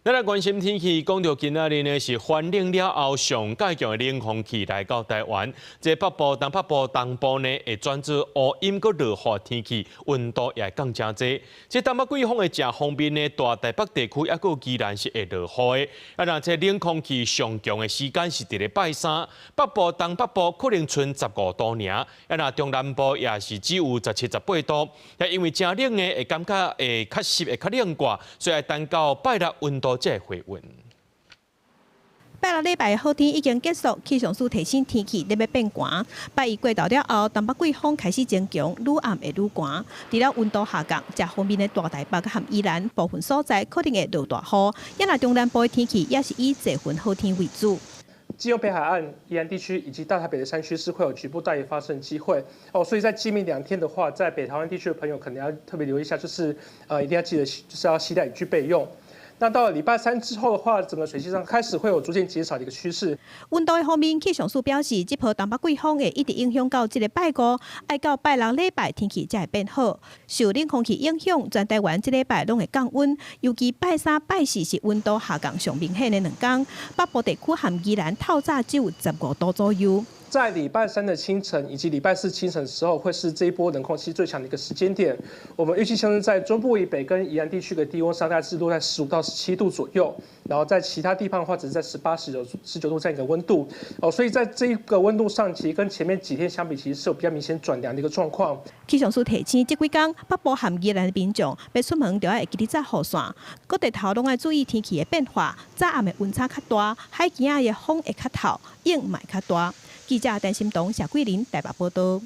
咱來關心天氣，講著今仔日呢是寒冷了後上蓋強的冷空氣來到台灣，這北部、東北部、東部呢會轉做烏陰閣落雨天氣，溫度也會降誠濟。這東北季風的正鋒面呢，大台北地區猶閣宜蘭是會落雨的。啊，若這冷空氣上強的時間是佇咧拜三，北部、東北部可能賰15度爾，啊，若中南部也是只有17、18度。也因為誠冷的會感覺會較濕、會較冷掛，所以愛等到拜六溫度才會回溫。拜六禮拜的好天已經結束，氣象署提醒天氣咧欲變寒。拜一過頭了後，東北季風開始增強，愈暗會愈寒。除了溫度下降，正鋒面的大台北和宜蘭部分所在可能會落大雨。也若中南部的天氣也是以濟雲好天為主。基隆北海岸、宜蘭地區以及大台北的山區是會有局部大雨發生機會哦，所以在今明兩天的話，在北台灣地區的朋友可能要特別留意一下，就是一定要記得就是要攜帶雨具備用。那到了禮拜三之後的話，整個水汽上開始會有逐漸減少的一個趨勢。溫度的方面，氣象署表示，這波東北季風會一直影響到這个拜五，愛到拜六禮拜天氣才會變好。受冷空氣影響，全台灣這禮拜攏會降溫，尤其拜三、拜四是溫度下降上明顯的兩天。北部地區和宜蘭透早只有15度左右。在禮拜三的清晨以及禮拜四清晨的時候，會是這一波冷空氣最強的一個時間點。我們預計像是在中部以北跟宜蘭地區的低溫上，大概是落在15到17度左右，然後在其他地方的話，只是在18、19度這樣一個溫度。哦，所以在這一個溫度上，其實跟前面幾天相比，其實是有比較明顯轉涼的一個狀況。氣象署提醒，這幾工北部和宜蘭的民眾，欲出門著愛會記得紮雨傘，各地頭攏愛注意天氣的變化。早暗的溫差較大，海墘仔的風會較透，湧嘛會較大。記者陳心彤、謝桂林台北報道。